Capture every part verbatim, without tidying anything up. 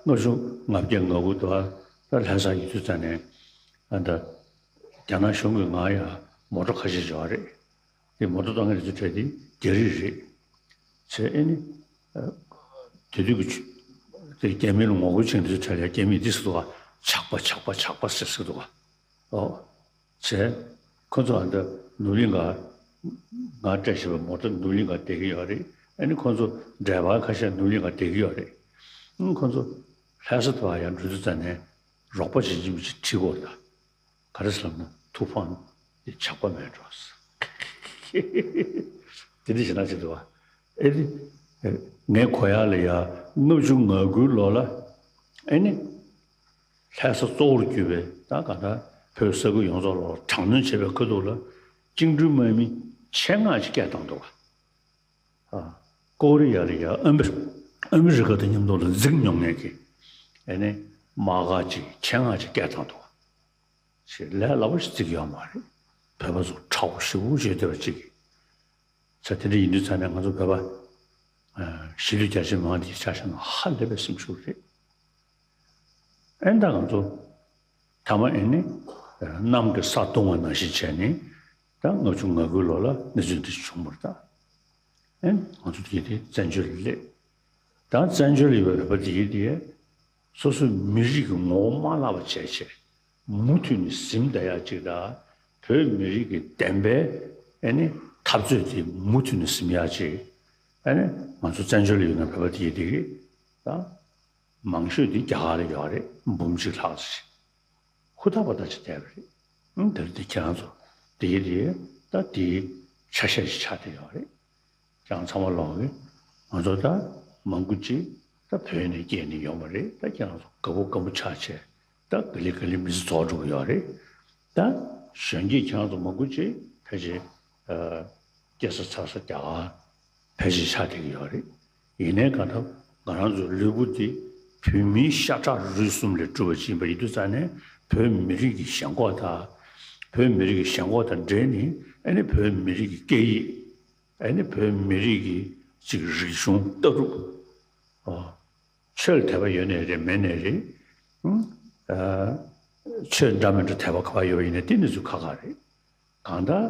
ལྔ་བཅུ་ང་བརྒྱད་ང་དགུ་དུ་ད་ལྷ་ས་ཡིན་དུས་ཙང་ནས་ཨ་ད་རྒྱ་ནག་གཞུང་གིས་ང་ཡང་མོ་ཊ་ཁ་ཤས་འབྱོར་བ་རེད། དེ་མོ་ཊ་གཏོང་མཁན་དེ་ཚོ་གྲས་དེ་རྒྱ་རིགས་རེད། བྱས་ཨེ་ནི་ཨ་དེ་དུས་ཀྱི་ཆུ་དེ་རྒྱ་མི་ལ་ངོ་རྒོལ་བྱེད་མཁན་དེ་ཚོ་གྲས་ལ་རྒྱ་མིས་འདི་ཟེར་འདུག་ག་ཇག་པ་ཇག་པ་ཇག་པ་ཟེར་ཟེར་འདུག་ག་ཨོ། བྱས། ཁོ་ཚོ་ཨ་འདྲ་ནུབ་གླིང་ག་ང་སྤྲད་བཞིན་པའི་མོ་ཊ་ནུབ་གླིང་ག་བསྡད་ཀྱི་ཡོད་རེད། ཨ་ནི་ཁོ་ཚོ་ཌ་རའི་བར་ཁ་ཤས་ནུབ་གླིང་ག་བསྡད་ཀྱི་ཡོད་རེད། ཨང་ཁོ་ཚོ་ལྷ་ས་དུ་བ་ཡང་འགྲོ་དུས་ཙམ་ནས་རོགས་པ་བྱེད་ཀྱིན་པ་ཅིག་ཁྲིད་དགོས་ད། ག་རེ་ཟེར་ལབ་ན་ཐུགས་ཕམ་དེ་ཇག་པ་མེད་འགྲོ། དེ་འདྲ་བྱེད་ན་ཅི་འདུག་བ། ཨེ་ནི། ངས་གོ་ཡག་ལ་ཡ་ལྔ་བཅུ་ང་དགུའི་ལོ་ལ། ཨེ་ནི། ལྷ་ས་གཙོ་བོར་གྱུར་པའི་ད་ག་ད་བོད་ས་ཁུལ་ཡོངས་རྫོགས་ལ་དྲག་གནོན་བྱས་པའི་ཁ་ཐུག་ལ་བཅིངས་འགྲོལ་དམག་མི་ཆེད་མངགས་ཅིག་སྐད་བཏང་འདུག་ག་ཨ། ཀོ་རི་ཡ་ལ་ཡ་ཨ་མི་ཨ་མི་རི་ཀ་དང་མཉམ་དུ་ལ་འཛིང་མྱོང་མཁན་གྱི་ཨེ་ནི་དམག་སྒར་ཅིག་ཆེད་མངགས་ཅིག་སྐད་བཏང་འདུག་ག་ཞེས་ལས་སླ་པོ་ཞིག་བརྩི་གི་ཡོད་མ་རེད། བོད་པ་ཚོ་དྲག་པོ་ཞེ་པོ་བྱེད་བསྡད་པ་ཅིག་གིས། ས་དེ་འདྲ་ཡིན་དུས་ཙང་ནས་ང་ཚོ་བོད་པ་གཞིས་ལུས་རྒྱ་ཆེ་མང་དེའི་ཆ་བཞག་ན་ཧ་ལས་པའི་སེམས་ཤུགས་རེད། ཨེ་ད་ང་ཚོ་མཐའ་མ་ཨེ་ནི་གནམ་གྱི་ས་བརྡུང་བ་ནང་བཞིན་བྱས་ནས་ད་ལྔ་བཅུ་ང་དགུའི་ལོ་ལ་གནས་ཚུལ་འདི་བྱུང་བ་རེད་ད། ཨེ་ང་ཚོ་དེ་དེ་བཙན་བྱོལ་ལ་སླེབས། ད་བཙན་བྱོལ་ལ་ཡོད་པའི་བོད་པ་དེ་དེ་སོ་སོའི་མི་རིགས་ཀྱི་ངོ་བོ་མ་བརླག་པ་བྱས་བྱས་མུ་མཐུད་ནས་ཟིན་བསྡད་ཡག་ཅིག་དང་། བོད་མི་རིགས་ཀྱི་བདེན་པའི་ཨེ་ནི་འཐབ་རྩོད་དེ་མུ་མཐུད་ནས་ཟིན་ཡག་ཅིག་ཨེ་ནི་ང་ཚོ་བཙན་བྱོལ་ལ་ཡོད་ན་བོད་པ་དེ་དེ་གི་ད་མང་ཤོས་དེ་རྒྱ་གར་ལ་ཡོད་རེད། འབུམ་གཅིག་ལྷག་ཙམ་ཞིག་ཧུར་ཐག་པ་ད་ཅིག་བསྡད་པ་རེད། ཨང་དེར་དེ་ཁྱེད་རང་ཚོ་དེ་དེ་ད་དེ་ཆ་ཤས་ཤིག་ཆགས་བསྡད་ཡོད་རེད། ཀྱང་ཚང་མ་ལོག་གི་ང་ཚོ་ད་མང་པོ་ཅིག་ད་བོད་ནས་སྐྱེས་ནས་ཡོང་བ་རེད། ད་ཁྱེད་རང་ཚོ་དགའ་པོ་དགའ་མོ་ཆགས་བྱས་ད་ག་ལེ་ག་ལེ་མི་ཚེ་རྫོགས་འགྲོ་གི་ཡོད་རེད། ད་གཞོན་སྐྱེས་ཁྱེད་རང་ཚོ་མང་པོ་ཅིག་ཕལ་ཆེར་སྐྱེས་ས་འཚར་ས་རྒྱ་གར་ཕལ་ཆེར་ཆགས་བསྡད་ཀྱི་ཡོད་རེད། ཡིན་ནའི་གང་ལྟར་ང་རང་ཚོའི་ལུས་པོ་འདི་བོད་མིའི་ཤ་ཁྲག་རུས་གསུམ་ལས་གྲུབ་པ་ཅིག་ཡིན་པ་ཡིན་དུས་ཙང་ནས་བོད་མི་རིགས་ཀྱི་ཞེན་ཁོག་དང་། བོད་མི་རིགས་ཀྱི་ཞེན་ཁོག་དང་འབྲེལ་ནས་ཨ་ནི་བོད་མི་རིགས་ཀྱི་སྐད་ཡིག་ཨ་ནི་བོད་མི་རིགས་ཀྱི་ཅིག་རིག་གཞུང་ལྟ་གྲུབ། ཨོ། ཆོས་ལ་དད་པ་ཡོད་ནའི་རེད་མེད་ནའི་རེད། ཨང་། ཨ། ཆོས་འདྲ་མི་འདྲ་དད་པ་ག་པར་ཡོད་པ་ཡིན་ནའི་དེ་ནི་ཚུལ་ཁག་ཁག་རེད། གང་ལྟར་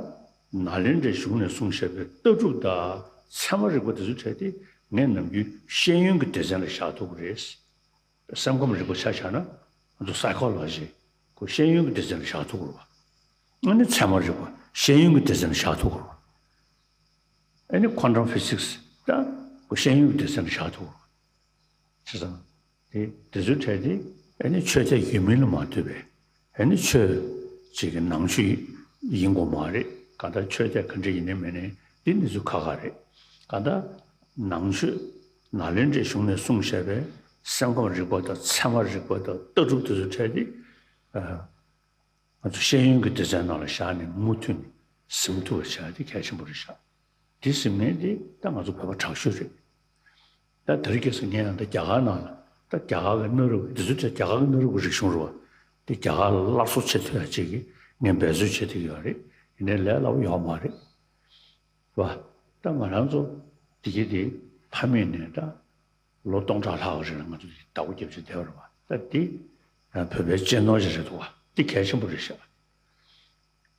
ནཱ་ལེནྡྲའི་གཞུང་ནས་གསུངས་བཞག་པའི་ལྟ་གྲུབ་དང་ཚད་མ་རིག་པ་དེ་ཚོའི་གྲས་དེ་ངས་ནམ་རྒྱུན་ཤེས་ཡོན་གྱི་སྡེ་ཚན་ལ་བཞག་ཐུབ་ཀྱི་རེད། སེམས་ཁམས་རིག་པ་ཆ་བཞག་ན་ང་ཚོ་སའི་ཁོ་ལོ་ཇི་ཁོ་ཤེས་ཡོན་གྱི་སྡེ་ཚན་ལ་བཞག་ཐུབ་ཀྱི་རེད་བ། ཨ་ནི་ཚད་མ་རིག་པ་ཤེས་ཡོན་གྱི་སྡེ་ཚན་ལ་བཞག་ཐུབ་ཀྱི་རེད་བ། ཨ་ནི་ཁོ་ཊམ་ཕི་སིག་སི་ད་ཁོ་ཤེས་ཡོན་གྱི་སྡེ་ཚན་ལ་བཞག་ཐུབ་ཀྱི་རེད་བ། བྱས་ཙང་། དེ་དེ་ཚོའི་གྲས་དེ་ཨ་ནི་ཆོས་དད་ཡོད་མིན་ལ་མ་ལྟོས་པའི་ཨ་ནི་ཆོས་ཅིག་གི་ནང་ཆོས་ཡིན་དགོས་མ་རེད། གང་ལྟར་ཆོས་དད་ག་འདྲ་ཡིན་ནའི་མིན་ནའི་འདི་ནི་ཚུལ་ཁག་ཁག་རེད། གང་ལྟར་ནང་ཆོས་ནཱ་ལེནྡྲའི་གཞུང་ནས་གསུངས་བཞག་པའི་སེམས་ཁམས་རིག་པ་དང་ཚད་མ་རིག་པ་དང་ལྟ་གྲུབ་དེ་ཚོའི་གྲས་དེ་ཨ། ང་ཚོ་ཤེས་ཡོན་གྱི་སྡེ་ཚན་ནང་ལ་བཞག་ནས་མུ་མཐུད་ནས་ཟིན་ཐུབ་པ་བྱ་ཡ་དེ་གལ་ཆེན་པོ་རེད་ཤག་དེ་ཟིན་མཁན་དེ་ད་ང་ཚོ་བོད་པ་དྲག་ཤོས་རེད། ད་དེ་རིང་ཁ་སང་ངས་ཡང་ད་རྒྱ་གར་ནང་ལ་ད་རྒྱ་གར་གྱི་གནའ་རབས་འདི་ཚོ་ད་རྒྱ་གར་གྱི་གནའ་རབས་ཀྱི་རིག་གཞུང་རེད་བ། དེ་རྒྱ་གར་ལ་སླར་གསོ་བྱེད་ཐུབ་ཡ་ཅིག་གི་ངས་འབད་རྩོལ་བྱེད་ཐུབ་ཀྱི་ཡོད་རེད། ཡིན་ནའི་ལས་སླ་པོ་ཡོད་མ་རེད་བ། ད་ང་རང་ཚོ་དེ་གི་དེ་ཕ་མེས་ནས་ད། ལོ་སྟོང་ཕྲག་ལྷག་རིང་ལ་ང་ཚོ་བདག་པོ་རྒྱབ་བྱས་བསྡད་པ་རེད་བ། ད་འདི་བོད་པའི་གཅེས་ནོར་ཞིག་རེད་འདུག་བ། འདི་གལ་ཆེན་པོ་རེད་ཤག་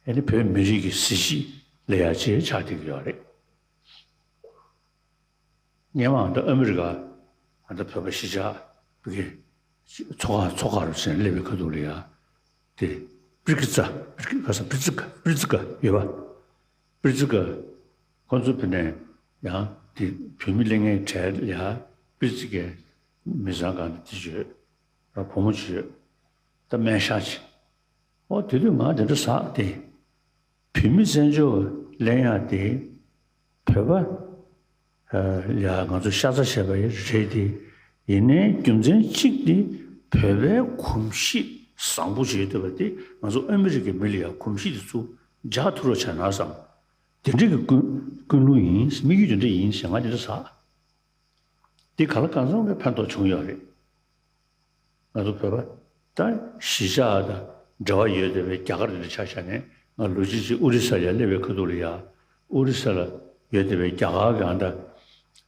ཨ་ནི་བོད་མི་རིགས་ཀྱི་གཟི་བརྗིད་ལ་ཡ་ཆེ་ཆགས་བསྡད་ཀྱི་ཡོད་རེད། སྔོན་མ་ད་ཨ་མི་རི་ཀ་ད་བོད་པ་གཞིས་ཆགས་བོད་ཀྱི་ཚོགས་ཁག་ཚོགས་ཁག་རུ་ཕྱིན་སླེབས་པའི་ཁ་ཐུག་ལ་ཡ། དེ་པྲི་ཀི་ཙ་པྲི་ཀི་ཁ་སང་པྲི་ཙི་ཀ་པྲི་ཙི་ཀ་ཡོད་པ། པྲི་ཙི་ཀ་ཁོ་ཚོ་ཕེབས་ནས་ཡང་དེ་བུད་མེད་ལེན་མཁན་གྲས་ལ་ཡ་པྲི་ཙི་ཀའི་མི་ཚང་གང་དེ་བྱོས་ར་བུ་མོ་བྱོས་ད་སྨན་ཤག་ཅིག་ཨོ་དེ་དུས་ང་དེ་འདྲ་ཟག་སྟེ། བུད་མེད་བཙན་བྱོལ་ལེན་ཡག་དེ་བོད་པ་ཡ་ང་ཚོ་ཤ་ཚ་བྱས་པ་རེད་དེ། ཡིན་ནའི་རྒྱུ་མཚན་གཅིག་དེ་བོད་པའི་གོམས་གཤིས་བཟང་པོ་བྱེད་ཐུབ་པ་དེ་ང་ཚོ་ཨ་མི་རི་ཀའི་མི་ལ་ཡང་གོམས་གཤིས་དེ་ཚུར་འཇགས་ཐུབ་རོགས་བྱས་ན་བསམ། དེ་འདྲ་གི་ཀུན་ཀུན་སློང་ཡིན། དམིགས་ཡུལ་དེ་འདྲ་ཡིན་ཞེས་ང་དེ་འདྲ་ཟག་འདི་ག་ལ་གང་འཚམ་གྱི་ཕན་ཐོགས་བྱུང་ཡོད་རེད། ང་ཚོ་བོད་པ་ད་གཞིས་ཆགས་དང་འབྲེལ་བ་ཡོད་བསྡད་པའི་རྒྱ་གར་འདི་འདྲ་ཆ་བཞག་ནས་ང་ལོ་གཅིག་ཅིག་ཨོ་རི་ས་ལ་སླེབས་པའི་ཁ་ཐུག་ལ་ཡ། ཨོ་རི་ས་ལ་ཡོད་བསྡད་པའི་རྒྱ་གར་གྱི་ཨ་ད་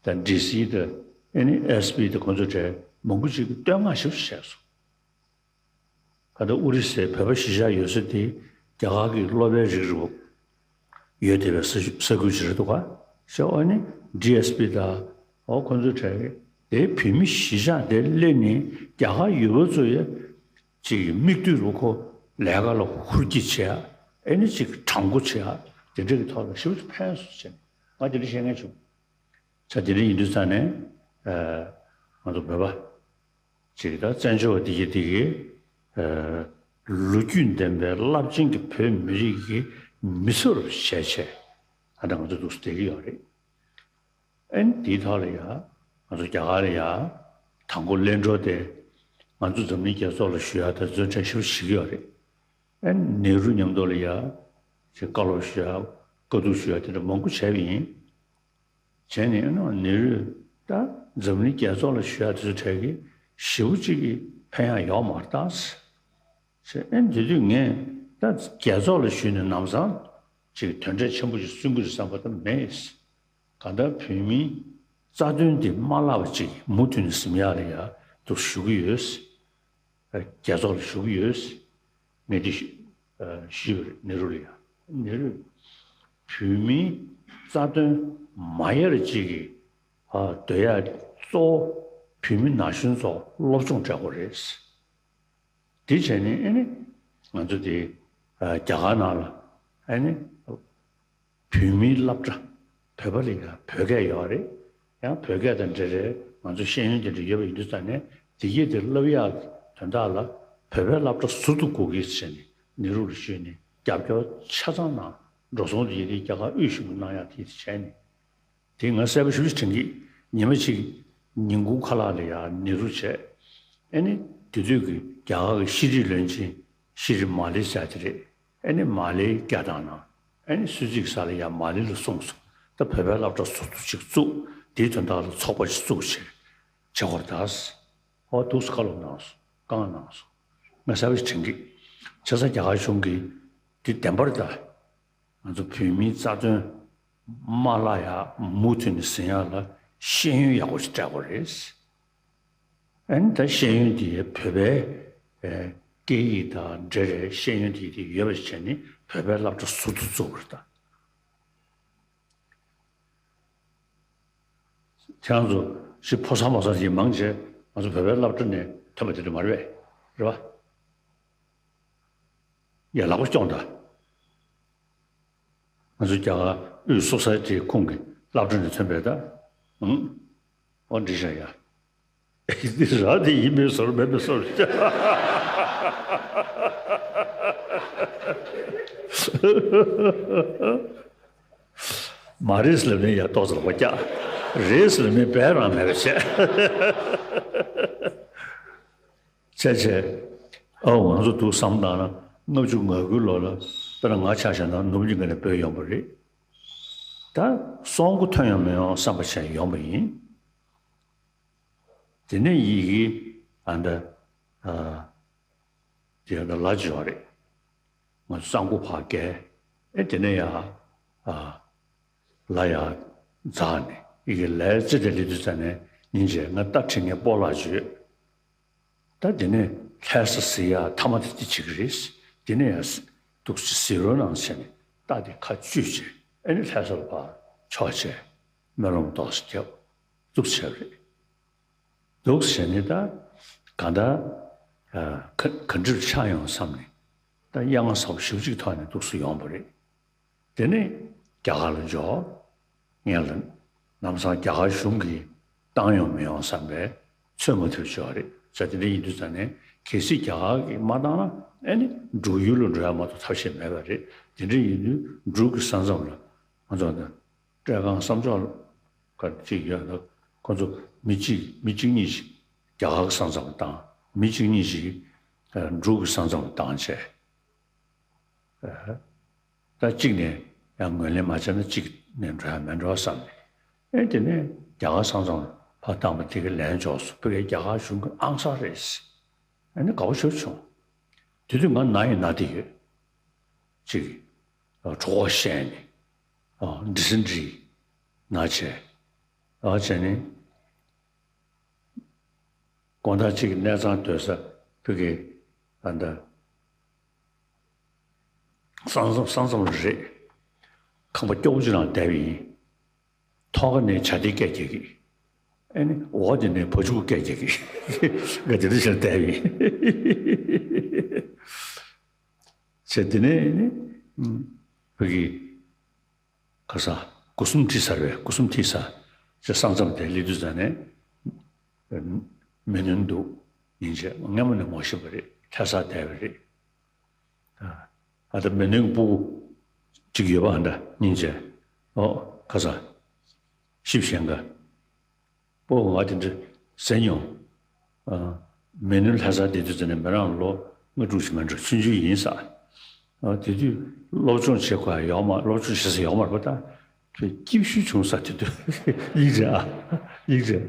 ད་ཌི་སི་དང་ཨ་ནི་ཨེས་པི་དང་ཁོང་ཚོ་གྲས་ མང་པོ་ཅིག་གིས་བསྟོད་བསྔགས་ཞེ་པོ་ཅིག་བྱས་སོང་། ད་ལྟ་ཨོ་རི་སའི་བོད་པ་གཞིས་ཆགས་ཡོད་ས་དེ་རྒྱ་གར་གྱི་སློབ་པའི་རིགས་རེད་པ། ཡོད་བསྡད་པའི་ས་ས་ཁུལ་ཞིག་རེད་འདུག་ག་ཞེས་ཨ་ནི་ཌི་ཨེས་པི་དང་། འོ་ཁོ་ཚོའི་གྲས་ཀྱི་དེའི་བོད་མི་གཞིས་ཆགས་དེ་སླེབས་ནས་རྒྱ་གར་ཡུལ་པ་ཚོ་ཡ་ཅིག་གི་མིག་ལྟོས་རུ་ཁོ་ལས་ཀ་ལ་ཧུར་གྱིས་བྱེད་ཡ། ཨེ་ནི་ཅིག་དྲང་པོ་བྱེད་ཡ། དེ་འདྲ་གི་ཐོག་ལ་ཞེ་པོ་ཅིག་ཕན་སོང་ཟེར་ནས་ང་དེ་འདྲ་བཤད་མཁན་བྱུང་། ས་དེ་འདྲ་ཡིན་དུས་ཙང་ནས་ཨ་ང་ཚོ་བོད་པ་ཅིག་ད་བཙན་བྱོལ་བ་འདི་གི་འདི་གི་ཨ་ལོ་རྒྱུས་ལྡན་པའི་རླབས་ཆེན་གྱི་བོད་མི་རིགས་ཀྱི་མི་ཚེ་རུ་བྱས་བྱས་ཨ་ད་ང་ཚོ་འདུག་སེ་བསྡད་ཀྱི་ཡོད་རེད། ཨ་ནི་དེའི་ཐོག་ལ་ཡ། ང་ཚོ་རྒྱ་གར་ལ་ཡ། དང་པོ་གླེང་གྲོགས་དེ། ང་ཚོ་འཛམ་གླིང་རྒྱལ་ཚོགས་ལ་ཞུ་ཡ་དེ་ཚོ་གྲས་ཞེ་པོ་ཞིག་ཡོད་རེད། ཨ་ནི་ནེ་རུ་མཉམ་དུ་ལ་ཡ། ཅིག་བཀའ་སློབ་ཞུ་ཡ། བཀའ་བསྡུར་ཞུ་ཡ་དེ་འདྲ་མང་པོ་བྱས་པ་ཡིན། བྱས་ནས་ཨ་ནི་ནེ་རུས་ད་འཛམ་གླིང་རྒྱལ་ཚོགས་ལ་ཞུ་ཡ་དེ་ཚོ་གྲས་ཀྱི་ཞེ་པོ་ཅིག་གི་ཕན་ཡ་ཡོད་མ་རེད་ད། ཟེར། ཨེ་དེ་དུས་ངས་ད་རྒྱལ་ཚོགས་ལ་ཞུས་ནས་ལམ་སང་ཅིག་དོན་འབྲས་ཆེན་པོ་ཞིག་སོན་གྱི་རེད་བསམ་པ་ད་མེད། གང་ལྟར་བོད་མིའི་རྩ་དོན་འདི་མ་བརླག་པ་ཅིག་མུ་མཐུད་ནས་ཟིན་ཡག་ལ་ཡ་འདུག་ཞུ་གི་ཡོད། རྒྱལ་ཚོགས་ལ་ཞུ་གི་ཡོད། ངས་འདི་ཞུ་ཞུས་པ་རེད་ནེ་རུ་ལ་ཡ། ནེ་རུས་བོད་མིའི་རྩ་དོན་མ་ཡལ་ཅིག་གི་སྡོད་ཡག་གཙོ་བོ་བོད་མི་ན་གཞོན་ཚོ་སློབ་སྦྱོང་སྤྲད་དགོས་རེད། དེ་བྱས་ནས་ཨ་ནི་ང་ཚོ་དེ་རྒྱ་གར་ནང་ལ་ཨ་ནི་བོད་མིའི་སློབ་གྲྭ། བོད་པ་ལ་ཡང་བོད་སྐད་ཡོད་རེད། ཡང་བོད་སྐད་དང་འབྲེལ་བའི་ང་ཚོ་ཤེས་ཡོན་དེ་འདྲ་ཡོད་པ་ཡིན་དུས་ཙང་ནས་དེ་གས་དེ་བསླབ་ཡག་དོན་དག་ལ་བོད་པའི་སློབ་གྲྭ་ཟུར་དུ་དགོས་ཀྱི་བྱས་ནས་ནེ་རུ་ལ་ཞུས་ནས་རྒྱབ་སྐྱོར་ཆ་ཚང་གནང་། འགྲོ་སོང་དེ་ཡིན་དུས་རྒྱ་གར་དབུས་གཞུང་གིས་གནང་ཡག་དེ་དེ་བྱས་ནས། དེ་ང་གསལ་པོ་ཞེ་པོ་ཅིག་དྲན་གི། ཉི་མ་གཅིག་ཉིན་གུང་ཁ་ལག་ལ་ཡ་ནེ་རུ་བྱས། ཨེ་ནི་དེ་དུས་ཀྱི་རྒྱ་གར་གྱི་ཤེས་རིག་བློན་ཆེན་ཤི་རི་མ་ལི་ཟེར་དེ་རེད། ཨེ་ནི་མ་ལིའི་སྐད་བཏང་ན། ཨེ་ནི་སུད་སི་གི་ས་ལ་ཡ་མ་ལི་ལ་སོང་སོང་། ད་བོད་པའི་སློབ་གྲྭ་ཟུར་དུ་ཅིག་བཙུགས། དེའི་དོན་དག་ལ་ཚོགས་པ་ཅིག་བཙུགས་བྱས་བྱེད་དགོས་རེད་ད། ཨོ་འདུག་སེ་བཀའ་སློབ་གནང་སོང་། བཀའ་མངགས་གནང་སོང་། ང་གསལ་པོ་ཞིག་དྲན་གི། བྱས་ཙང་རྒྱ་གར་གཞུང་གིས་འདི་བདེན་པ་རེད་ད། ང་ཚོ་བོད་མིའི་རྩ་དོན་མ་བརླག་ཡག་མུ་མཐུད་ནས་ཟིན་ཡག་ལ་ཤེས་ཡོན་ཡག་པོ་ཞིག་སྤྲད་དགོས་རེད། ཨ་ནི་ད་ཤེས་ཡོན་དེ་བོད་པའི་ཨེ་སྐད་ཡིག་དང་འབྲེལ་བའི་ཤེས་ཡོན་དེ་དེ་ཡོད་པ་ཞིག་བྱས་ནས་བོད་པའི་སློབ་གྲྭ་ཟུར་དུ་བཙུགས་པ་རེད་ད། ཁྱེད་རང་ཚོ་ཞིག་ཕོ་གསར་མོ་གསར་ཞིག་མང་ཆེ་ང་ཚོ་བོད་པའི་སློབ་གྲྭ་ནས་ཐོན་པ་དེ་འདྲ་མ་རེད་པས། རེད་པ། ཡ་ལག་པ་སྐྱོང་དང་། ང་ཚོ་རྒྱ་གར་དབུས་སུ་ས་ཆའི་ཁོངས་ཀྱི་སློབ་གྲྭ་ནས་ཐོན་པའི་ད། ཨང་། ཨོ་འདྲི་བྱ་ཡ། འདི་ར་དེ་ཡིན་མིན་ཟོར་མེད་པའི་ཟོར། མ་རེད་ལབ་ནས་ཡ་ཏོག་ཙམ་ལོག་རྒྱག་རེད་ལབ་ནས་བས་རང་མེད་པ་བྱས། བྱས་བྱས། ཨའོ་ང་ཚོ་འདུག་བསམ་བཏང་ན་ལྔ་བཅུ་ང་དགུའི་ལོ་ལ་དཔེར་ན་ང་ཆ་བཞག་ན་ནུབ་གླིང་ག་ནས་བྲོས་ཡོང་པ་རེད། ད་སྲོག་མགོ་ཐོན་ཡོང་མི་ཡོང་བསམ་པ་བྱས་ཡོང་པ་ཡིན། དེ་ནས་ཡི་གེ་ཨ་འདྲ་ཨ་དེ་ཡང་ད་ལ་བྱེད་པ་རེད། ང་ཚོ་གཙང་པོ་ཕར་བརྒལ། ཨེ་དེ་ནས་ཡ་ཨ་ལ་ཡ་འཛེགས་ནས་ཡི་གེ་ལས་ཙི་དེ་ལི་དུ་ཙ་ནས་ཉིན་བྱས་ང་རྟ་ཁྲིད་མཁན་སྤོ་ལགས་བརྗོད། ད་དེ་ནས་ལྷ་ས་ཟེར་ཡ་མཐའ་མ་དེ་དེ་བྱེད་ཀྱི་རེད། དེ་ནས་ཡ་འདུག་སེ་ཟེར་རོགས་གནང་བྱས་ནས་རྟ་དེ་ཁ་གཅུས་བྱས་ཨེ་ནས་ལྷ་ས་ལ་ཕར་ཕྱོགས་བྱས་སྨོན་ལམ་ཏོག་ཙམ་བརྒྱབ། འདུག་བྱས་པ་རེད། འདུག་ཟེར་ནས་ད་གང་ལྟར་ག་ག་འདྲ་ཆགས་ཡོང་བསམ་ནས་ད་གཡང་ས་བ་ཞེ་པོ་ཅིག་ཐོག་ནས་འདུག་སེ་ཡོང་བ་རེད། དེ་ནས་རྒྱ་གར་ལ་འབྱོར། ངས་ལ་ལམ་སང་རྒྱ་གར་གཞུང་གིས་བཏང་ཡོང་མི་ཡོང་བསམ་པའི་ཚོད་མ་ཐིག་ཅིག་ཡོད་རེད། ས་དེ་འདྲ་ཡིན་དུས་ཙང་ནས་གལ་སྲིད་རྒྱ་གར་གྱིས་མ་བཏང་ན་ཨེ་ནི་འབྲུག་ཡུལ་ལ་འགྲོ་ཡ་མ་གཏོགས་ཐབས་ཤེས་མེད་པ་རེད། དེ་འདྲ་ཡིན་དུས་འབྲུག་གི་ས་མཚམས་ལ་ང་ཚོ་ནི། སྤྲེལ་ཁང་བསམ་ཕྱོགས་ཀ་གཅིག་ཡོད་ན་ཁོ་ཚོ་མི་གཅིག་མི་གཅིག་གཉིས་ཤིག་རྒྱ་གར་གྱི་ས་མཚམས་ལ་བཏང་། མི་གཅིག་གཉིས་ཤིག་འབྲུག་གི་ས་མཚམས་ལ་བཏང་བྱས། ད་གཅིག་ནས་ཡང་ངོས་ལེན་མ་བྱས་ན་གཅིག་ནས་འགྲོ་ཡ་མེད་འགྲོ་བསམ་ནས། ཨེ་དེ་ནས་རྒྱ་གར་ས་མཚམས་ལ་ཕར་བཏང་པ་དེ་ག་ལན་འཇོག་སོང་། ཕ་གིའི་རྒྱ་གར་གཞུང་གི་ཨང་གསར་རེད། ཨེ་ནི་དགའ་པོ་ཞེ་པོ་བྱུང་། དེ་དུས་ང་ན་ཡི་ན་བསྡད་ཡོད། གཅིག་གྲོད་ཁོག་བཤལ་ནས་ཌི་སེན་ཊི་རི་ན་བྱས། ཨ་བྱས་ནས་ དགོང་དག་གཅིག་གི་གནས་ཚང་སྡོད་ས་ཕ་གི་ཨ་ད་ས་མཚམས་ས་མཚམས་རེད། ཁང་པ་སྐྱོ་པོ་ཅིག་ནང་བསྡད་པ་ཡིན། ཐོག་ཁ་ནས་བྱ་དེ་སྐད་རྒྱག་གི། ཨ་ནི་འོག་དེ་ནས་བ་ཕྱུགས་སྐད་རྒྱག་གི། ང་དེ་འདྲ་བྱས་བསྡད་པ་ཡིན། བྱས་དེ་ནས་ཨ་ནི་ཕ་གི་ཁ་ས་སྒོ་གསུམ་ཁྲིད་ཚར་བས། སྒོ་གསུམ་ཁྲིད་ཚར། ཅེས་ས་མཚམས་དེ་སླེབས་དུས་ཙ་ནས་མེ་ནོན་འདུག་སྙིང་རྗེ། སྔ་མོ་ནས་ངོ་ཤེས་པ་རེད། ལྷ་སར་བསྡད་པ་རེད། ཨ་ད་མེ་ནོན་གྱི་སྤུ་གུ་གཅིག་ཡོད་པ་ཨ་འདྲ་སྙིང་རྗེ། ཨོ་ཁ་ས་ཤི་བཞེངས་ག་སྤོ་བོ་ང་དེ་འདྲ་ཟེར་མྱོང་། ཨ། མེ་ནོན་ལྷ་སར་བསྡད་དུས་ཙམ་ནས་མི་རང་ལོ་ལྔ་དྲུག་ཅིག་མིན་འགྲོ་ཆུང་ཆུང་ཡིན་ས། ཨ། དེ་དུས་སློབ་སྦྱོང་བྱེད་དགོས་ཡོག་མ། སློབ་སྦྱོང་བྱེད་ས་ཡོག་མ་རེད་པ། ད་ཁྱོད་སྐྱིད་ཤོས་བྱུང་ས་དེ་དུས་ཡིན་རེད་ཨ། ཡིན་རེད།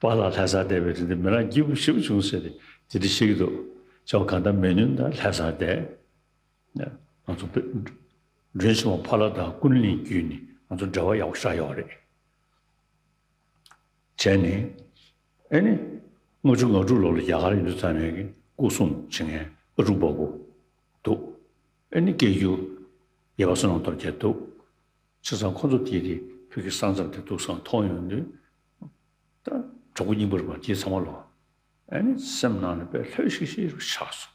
པཱ་ལགས་ལྷ་སར་བསྡད་པའི་དུས་འདི་མི་རང་སྐྱིད་པོ་ཞེ་པོ་བྱུང་ཟེར་ཏེ་དེ་འདྲ་བཤད་ཀྱི་འདུག་ཅོག་གང་ལྟར་མེ་ནོན་ད་ལྷ་སར་བསྡད། ང་ཚོ་བོད་མགྲོན་ཆེན་མོ་ཕ་ལྷ་དང་ཀུན་གླིང་བརྒྱུད་ནས་ང་ཚོ་འབྲེལ་བ་ཡག་པོ་ཞེ་དྲག་ཡོད་རེད། བྱས་ནས་ཨེ་ནི་ལྔ་བཅུ་ང་དྲུག་ལོ་ལ་རྒྱ་གར་ཡོང་དུས་ཙམ་ནས་སྐུ་སྲུང་བྱེད་མཁན་ཨ་ཀྲུག་པ་པོ་འདུག་ཨེ་ནི་སྐད་སྒྱུར་ཡེ་བ་བསོད་ནམས་སྟོབས་རྒྱལ་འདུག་བྱས་ཙང་ཁོ་ཚོ་དེ་དེ་ཕ་གི་ས་མཚམས་དེ་འདུག་སང་མཐོང་ཡོང་དུས། ད་གྲོགས་པོ་རྙིང་པ་རེད་པ་དེ་ཚང་མ་ལོ། ཨ་ནི་སེམས་ནང་ནས་དཔེ་ལྷོད་ཤིག་ཤིག་རུ་ཆགས་སོང་།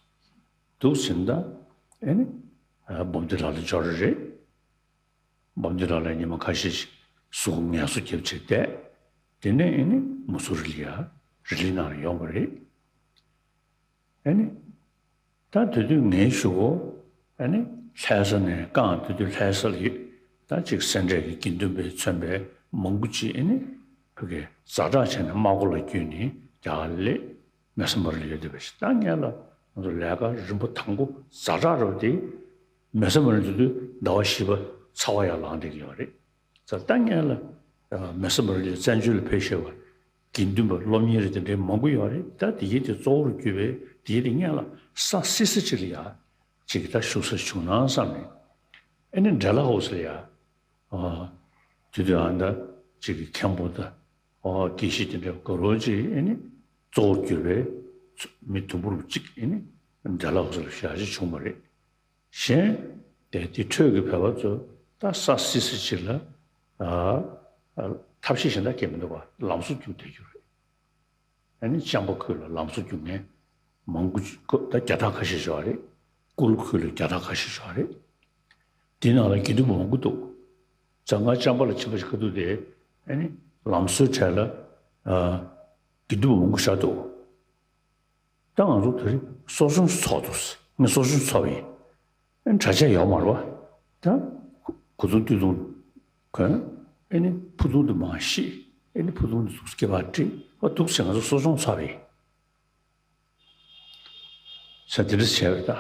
འདུག་ཟིན་ད་ཨ་ནི་འབུམ་སྡེ་ལགས་ལ་འབྱོར་རེད། འབུམ་སྡེ་ལགས་ལ་ཉི་མ་ཁ་ཤས་ཤིག་གཟུགས་པོ་ངལ་གསོ་རྒྱབ་བྱས་བསྡད། དེ་ནས་ཨ་ནི་མུ་སུ་རི་ལི་ཡ་རི་ལི་ནང་ལ་ཡོང་བ་རེད། ཨ་ནི། ད་དེ་དུས་ངའི་གཞུག་གུ་ཨ་ནི་ལྷ་ས་ནས་རྐང་དེ་དུས་ལྷ་ས་ལ་ཡོད། ད་ཅིག་སེ་འབྲས་ཀྱི་དགེ་འདུན་པས་མཚོན་པའི་མང་པོ་ཅིག་ཨ་ནི་ཕ་གི་ཛ་དྲག་བྱས་ནས་རྨ་ཁོ་ལ་བརྒྱུད་ནས་རྒྱ་གར་སླེབས། མེ་ས་མར་ལ་ཡོད་བསྡད་པ་ཞིག་ད་ངས་ལ་ང་ཚོ་ལས་ཀ་རིམ་པ་དང་པོ་ཛ་དྲག་རེད་པ། དེ་མེ་ས་མར་དེ་དུས་ཟླ་བ་བཞི་པ་ཚ་བ་ཡར་ལངས་བསྡད་ཀྱི་ཡོད་རེད། ཙང་ད་ངས་ལ་མེ་ས་མར་ལ་བཙན་བྱོལ་ལ་ཕེབས་ཤེས་པ། དགེ་འདུན་པ་སློབ་གཉེར་དེ་འདྲའི་མང་པོ་ཡོད་རེད། ད་དེ་གའི་དེ་གཙོ་བོར་གྱུར་པའི་དེ་གའི་དེ་སྔོན་ལ་ས་བསིལ་ས་ཅིག་ལ་ཡ་ཅིག་ད་བཞུགས་ས་བྱུང་ན་བསམ་ནས། ཨེ་ནི་འབྲེ་ལ་ཧོ་སི་ལ་ཡ། ཨ། དེ་དུས་ཨ་ད་ཅིག་གི་མཁན་པོ་ད། ཨོ་དགེ་བཤེས་དེ་འདྲ་དགའ་རོགས་ཅིག་ཨེ་ནི་གཙོ་བོར་གྱུར་པའི་མི་དུམ་བུ་རུ་གཅིག་ཨེ་ནི་འབྲེ་ལ་ཧོ་སི་ལ་ཞག་ཅིག་བྱུང་བ་རེད། གཞན། དེ་དེ་འཕྲོས་ཀྱི་བོད་པ་ཚོ་ད་ས་བསིལ་ས་ཅིག་ལ། ཨ། ཨ། ཐབས་ཤེས་གཞན་དག་གང་མི་འདུག་པ། ལམ་བཟོ་རྒྱུགས་བསྡད་རྒྱུ་རེད། ཨ་ནི་ལྕམ་པ་ཁུལ་ལ་ལམ་བཟོ་རྒྱུགས་མཁན་མང་པོ་ཅིག་ད་རྒྱ་ཐག་ཁ་ཤས་ཤིག་ཡོད་རེད། ཀུ་ལུ་ཁུལ་ལ་རྒྱ་ཐག་ཁ་ཤས་ཤིག་ཡོད་རེད། དེ་ནང་ལ་དགེ་འདུན་པ་མང་པོ་འདུག་ཛ་དཀར་ལྕམ་པ་ལ་ཕྱིན་པ་ཞིག་ག་འདུག་དེ། ཨ་ནི་ལམ་བཟོའི་གྲས་ལ། ཨ། དགེ་འདུན་པ་མང་པོ་ཞིག་འདུག་ད་ང་ཚོ་དེ་རིང་གསོ་སྦྱོང་ཚོགས་འདུག་ངས་གསོ་སྦྱོང་ཚོགས་པ་ཡིན། ཨ་ནི་གྲྭ་ཆས་ཡོད་མ་རེད་པ། ད་གོས་ཐུང་སྟོད་ཐུང་གོན། ཨ་ནི་ཕུ་ཐུང་དེ་མར་བཤིག་ཨ་ནི་ཕུ་ཐུང་དེ་འདུག་སྐེད་པར་དཀྲིས། ཨ་འདུག་ཟེར་ང་ཚོ་གསོ་སྦྱོང་ཚོགས་པ་ཡིན། ཟེར་དེ་འདྲ་བྱས་པ་རེད་ད།